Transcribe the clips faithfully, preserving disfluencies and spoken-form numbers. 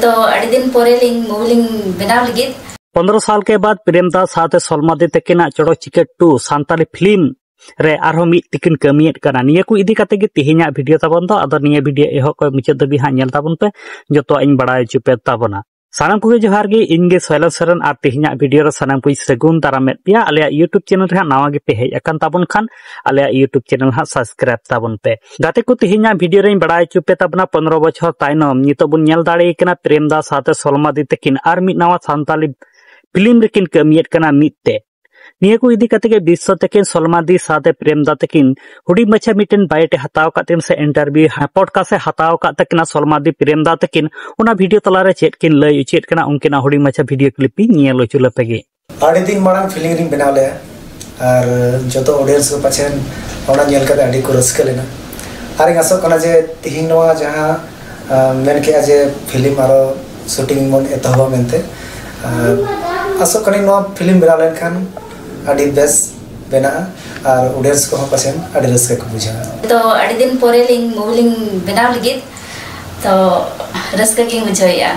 ᱛᱚ ᱟᱹᱰᱤ ᱫᱤᱱ ᱯᱚᱨᱮ ᱞᱤᱧ movie ᱞᱤᱧ ᱵᱮᱱᱟᱣ ᱞᱟᱹᱜᱤᱫ᱾ ᱯᱚᱱᱨᱚ ᱥᱟᱞ ᱠᱮ ᱵᱟᱫ ᱯᱨᱮᱢᱫᱟ ᱥᱟᱶᱛᱮ ᱥᱚᱞᱢᱟᱫᱤ ᱛᱟᱹᱠᱤᱱᱟᱜ ᱪᱚᱲᱚᱠ ᱪᱤᱠᱟᱹᱲ ᱴᱩ ᱥᱟᱱᱛᱟᱲᱤ ᱯᱷᱤᱞᱢ ᱨᱮ ᱟᱨᱦᱚᱸ ᱢᱤᱫ ᱛᱮᱠᱤᱱ ᱠᱟᱹᱢᱤᱭᱮᱫ ᱠᱟᱱᱟ᱾ ᱱᱤᱭᱟᱹ ᱠᱚ ᱤᱫᱤ ᱠᱟᱛᱮ ᱜᱮ ᱛᱮᱦᱮᱧᱟᱜ ᱵᱷᱤᱰᱤᱭᱳ ᱛᱟᱵᱚᱱ ᱫᱚ᱾ ᱟᱫᱚ ᱱᱤᱭᱟᱹ ᱵᱷᱤᱰᱤᱭᱳ ᱮᱦᱚᱵ ᱠᱷᱚᱱ ᱢᱩᱪᱟᱹᱫ ᱫᱷᱟᱹᱵᱤᱡ ᱦᱟᱸᱜ ᱧᱮᱞ ᱛᱟᱵᱚᱱ ᱯᱮ, ᱡᱚᱛᱚᱣᱟᱜ ᱤᱧ ᱵᱟᱲᱟᱭ ᱦᱚᱪᱚ ᱯᱮ ᱛᱟᱵᱚᱱᱟ᱾ ᱥᱟᱱᱟᱢ ᱠᱚᱜᱮ ᱡᱚᱦᱟᱨ ᱜᱮ, ᱤᱧ ᱜᱮ ᱥᱚᱭᱞᱚ ᱥᱚᱨᱮᱱ᱾ ᱟᱨ ᱛᱮᱦᱮᱧᱟᱜ ᱵᱷᱤᱰᱤᱭᱳ ᱨᱮ ᱥᱟᱱᱟᱢ ᱠᱚᱧ ᱥᱟᱹᱜᱩᱱ ᱫᱟᱨᱟᱢᱮᱫ ᱯᱮᱭᱟ᱾ ᱟᱞᱮᱭᱟᱜ YouTube ᱪᱮᱱᱮᱞ ᱨᱮ ᱦᱟᱸᱜ ᱱᱟᱣᱟ ᱜᱮᱯᱮ ᱦᱮᱡ ᱟᱠᱟᱱ ᱛᱟᱵᱚᱱ ᱠᱷᱟᱱ ᱟᱞᱮᱭᱟᱜ YouTube ᱪᱮᱱᱮᱞ ᱦᱟᱸᱜ ᱥᱟᱵᱥᱠᱨᱟᱭᱤᱵ ᱛᱟᱵᱚᱱ ᱯᱮ᱾ ᱜᱟᱛᱮ ᱠᱚ, ᱛᱮᱦᱮᱧᱟᱜ ᱵᱷᱤᱰᱤᱭᱳ ᱨᱮᱧ ᱵᱟᱲᱟᱭ ᱦᱚᱪᱚ ᱯᱮ ᱛᱟᱵᱚᱱᱟ, ᱯᱚᱱᱨᱚ ᱵᱚᱪᱷᱚᱨ ᱛᱟᱭᱱᱚᱢ ᱱᱤᱛᱚᱜ ᱵᱚᱱ ᱧᱮᱞ ᱫᱟᱲᱮᱭᱟᱭ ᱠᱟᱱᱟ ᱯᱨᱮᱢᱫᱟ ᱥᱟᱶᱛᱮ ᱥᱚᱞᱢᱟᱫᱤ ᱛᱟᱹᱠᱤᱱ ᱟᱨ ᱢᱤᱫ ᱱᱟᱣᱟ ᱥᱟᱱᱛᱟᱲᱤ ᱯᱷᱤᱞᱢ ᱨᱮᱠᱤᱱ ᱠᱟᱹᱢᱤᱭᱮᱫ ᱠᱟᱱᱟ ᱢᱤᱫ ᱛᱮ᱾ ᱱᱤᱭᱟᱹ ᱠᱚ ᱤᱫᱤ ᱠᱟᱛᱮ ᱜᱮ ᱵᱤᱥᱥᱚ ᱛᱟᱹᱠᱤᱱ, ᱥᱚᱞᱢᱟᱫᱤ ᱥᱟᱶᱛᱮ ᱯᱨᱮᱢᱫᱟ ᱛᱟᱹᱠᱤᱱ ᱦᱩᱰᱤᱧ ᱢᱟᱪᱷᱟ ᱢᱤᱫᱴᱮᱱ ᱵᱟᱭᱤᱴ ᱮ ᱦᱟᱛᱟᱣ ᱟᱠᱟᱫ ᱛᱟᱹᱠᱤᱱ ᱥᱮ ᱤᱱᱴᱟᱨᱵᱷᱤᱭᱩ ᱯᱚᱰᱠᱟᱥᱴ ᱮ ᱦᱟᱛᱟᱣ ᱟᱠᱟᱫ ᱛᱟᱹᱠᱤᱱᱟ ᱥᱚᱞᱢᱟᱫᱤ ᱯᱨᱮᱢᱫᱟ ᱛᱟᱹᱠᱤᱱ᱾ ᱚᱱᱟ ᱵᱷᱤᱰᱤᱭᱳ ᱛᱟᱞᱟᱨᱮ ᱪᱮᱫ ᱠᱤᱱ ᱞᱟᱹᱭ ᱚᱪᱚᱭᱮᱫ ᱠᱟᱱᱟ, ᱩᱱᱠᱤᱱᱟᱜ ᱦᱩᱰᱤᱧ ᱢᱟᱪᱷᱟ ᱵᱷᱤᱰᱤᱭᱳ ᱠᱞᱤᱯ ᱤᱧ ᱧᱮᱞ ᱦᱚᱪᱚ ᱞᱮᱯᱮ ᱜᱮ᱾ ᱟᱹᱰᱤ ᱫᱤᱱ ᱢᱟᱲᱟᱝ ᱯᱷᱤᱞᱢ ᱨᱤᱧ ᱵᱮᱱᱟᱣ ᱞᱮᱫᱼᱟ, ᱟᱨ ᱡᱚᱛᱚ ᱚᱰᱤᱭᱮᱱᱥ ᱠᱚ ᱯᱟᱪᱷᱮᱱ ᱚᱱᱟ ᱧᱮᱞ ᱠᱟᱛᱮ ᱟᱹᱰᱤ ᱠᱚ ᱨᱟᱹᱥᱠᱟᱹ ᱞᱮᱱᱟ᱾ ᱟᱨᱤᱧ ᱟᱥᱚᱜ ᱠᱟᱱᱟ ᱡᱮ ᱛᱤᱦᱤᱧ ᱱᱚᱣᱟ ᱡᱟᱦᱟᱸ, ᱟᱸ, ᱢᱮᱱ ᱠᱮᱜᱼᱟ ᱡᱮ ᱯᱷᱤᱞᱢ ᱟᱨᱚ ᱥᱩᱴᱤᱝ ᱵᱚᱱ ᱮᱛᱚᱦᱚᱵᱟ ᱢᱮᱱᱛᱮ, ᱟᱨ ᱟᱥᱚᱜ ᱠᱟᱹᱱᱟᱹᱧ ᱱᱚᱣᱟ ᱯᱷᱤᱞᱢ ᱵᱮᱱᱟᱣ ᱞᱮᱱᱠᱷᱟᱱ ᱟᱹᱰᱤ ᱵᱮᱥ ᱵᱮᱱᱟᱜᱼᱟ, ᱟᱨ ᱚᱰᱤᱭᱮᱱᱥ ᱠᱚᱦᱚᱸ ᱯᱟᱪᱷᱮᱱ ᱟᱹᱰᱤ ᱨᱟᱹᱥᱠᱟᱹ ᱠᱚ ᱵᱩᱡᱷᱟᱹᱣᱟ᱾ ᱛᱚ ᱟᱹᱰᱤ ᱫᱤᱱ ᱯᱚᱨᱮ ᱞᱤᱧ movie ᱞᱤᱧ ᱵᱮᱱᱟᱣ ᱞᱟᱹᱜᱤᱫ, ᱛᱚ ᱨᱟᱹᱥᱠᱟᱹ ᱜᱤᱧ ᱵᱩᱡᱷᱟᱹᱣᱮᱫᱼᱟ᱾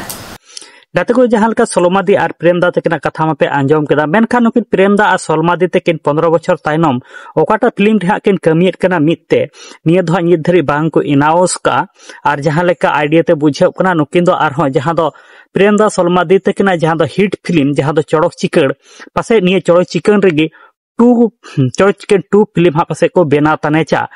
ᱜᱟᱛᱮ ᱠᱚ, ᱡᱟᱦᱟᱸ ᱞᱮᱠᱟ ᱥᱚᱞᱢᱟᱫᱤ ᱟᱨ ᱯᱨᱮᱢᱫᱟ ᱛᱟᱹᱠᱤᱱᱟᱜ ᱠᱟᱛᱷᱟ ᱢᱟᱯᱮ ᱟᱸᱡᱚᱢ ᱠᱮᱫᱟ, ᱢᱮᱱᱠᱷᱟᱱ ᱱᱩᱠᱤᱱ ᱯᱨᱮᱢᱫᱟ ᱟᱨ ᱥᱚᱞᱢᱟᱫᱤ ᱛᱟᱹᱠᱤᱱ ᱯᱚᱱᱨᱚ ᱵᱚᱪᱷᱚᱨ ᱛᱟᱭᱱᱚᱢ ᱚᱠᱟᱴᱟᱜ ᱯᱷᱤᱞᱢ ᱨᱮ ᱦᱟᱸᱜ ᱠᱤᱱ ᱠᱟᱹᱢᱤᱭᱮᱫ ᱠᱟᱱᱟ ᱢᱤᱫ ᱛᱮ, ᱱᱤᱭᱟᱹ ᱫᱚ ᱦᱟᱸᱜ ᱱᱤᱛ ᱫᱷᱟᱹᱨᱤᱡ ᱵᱟᱝ ᱠᱚ ᱮᱱᱟᱣᱩᱱᱥ ᱠᱟᱜᱼᱟ᱾ ᱟᱨ ᱡᱟᱦᱟᱸ ᱞᱮᱠᱟ ᱟᱭᱰᱤᱭᱟ ᱛᱮ ᱵᱩᱡᱷᱟᱹᱜ ᱠᱟᱱᱟ, ᱱᱩᱠᱤᱱ ᱫᱚ ᱟᱨᱦᱚᱸ ᱡᱟᱦᱟᱸ ᱫᱚ ᱯᱨᱮᱢᱫᱟ ᱥᱚᱞᱢᱟᱫᱤ ᱛᱟᱹᱠᱤᱱᱟᱜ ᱡᱟᱦᱟᱸ ᱫᱚ ᱦᱤᱴ ᱯᱷᱤᱞᱢ, ᱡᱟᱦᱟᱸ ᱫᱚ ᱪᱚᱲᱚᱠ ᱪᱤᱠᱟᱹᱲ, ᱯᱟᱥᱮᱡ ᱱᱤᱭᱟᱹ ᱪᱚᱲᱚᱠ ᱪᱤᱠᱟᱹᱲ ᱨᱮᱜᱮ ᱴᱩ, ᱪᱚᱲᱚᱠ ᱪᱤᱠᱟᱹᱲ ᱴᱩ ᱯᱷᱤᱞᱢ ᱦᱟᱸᱜ ᱯᱟᱥᱮᱡ ᱠᱚ ᱵᱮᱱᱟᱣ ᱛᱟᱱᱮᱪᱟ,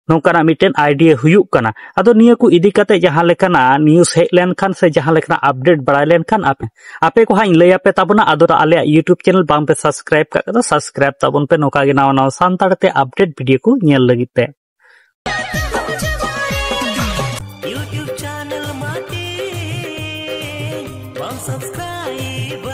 ᱱᱚᱝᱠᱟᱱᱟᱜ ᱢᱤᱫᱴᱮᱱ ᱟᱭᱰᱤᱭᱟ ᱦᱩᱭᱩᱜ ᱠᱟᱱᱟ᱾ ᱟᱫᱚ ᱱᱤᱭᱟᱹ ᱠᱚ ᱤᱫᱤ ᱠᱟᱛᱮ ᱡᱟᱦᱟᱸ ᱞᱮᱠᱟᱱᱟᱜ ᱱᱤᱭᱩᱡᱽ ᱦᱮᱡ ᱞᱮᱱᱠᱷᱟᱱ ᱥᱮ ᱡᱟᱦᱟᱸ ᱞᱮᱠᱟᱱᱟᱜ ᱟᱯᱰᱮᱴ ᱵᱟᱲᱟᱭ ᱞᱮᱱᱠᱷᱟᱱ ᱟᱯᱮ, ᱟᱯᱮ ᱠᱚ ᱦᱟᱸᱜ ᱤᱧ ᱞᱟᱹᱭ ᱟᱯᱮ ᱛᱟᱵᱚᱱᱟ᱾ ᱟᱫᱚ ᱟᱞᱮᱭᱟᱜ YouTube ᱪᱮᱱᱮᱞ ᱵᱟᱝ ᱯᱮ ᱥᱟᱵᱥᱠᱨᱟᱭᱤᱵ ᱠᱟᱜ ᱠᱟᱫᱟ, ᱥᱟᱵᱥᱠᱨᱟᱭᱤᱵ ᱛᱟᱵᱚᱱ ᱯᱮ ᱱᱚᱝᱠᱟ ᱜᱮ ᱱᱟᱣᱟ ᱱᱟᱣᱟ ᱥᱟᱱᱛᱟᱲ ᱛᱮ ᱟᱯᱰᱮᱴ ᱵᱷᱤᱰᱤᱭᱳ ᱠᱚ ᱧᱮᱞ ᱞᱟᱹᱜᱤᱫ ᱛᱮ᱾ YouTube ᱪᱮᱱᱮᱞ ᱢᱟᱴᱤ ᱵᱟᱢ ᱥᱟᱵᱥᱠᱨᱟᱭᱤᱵ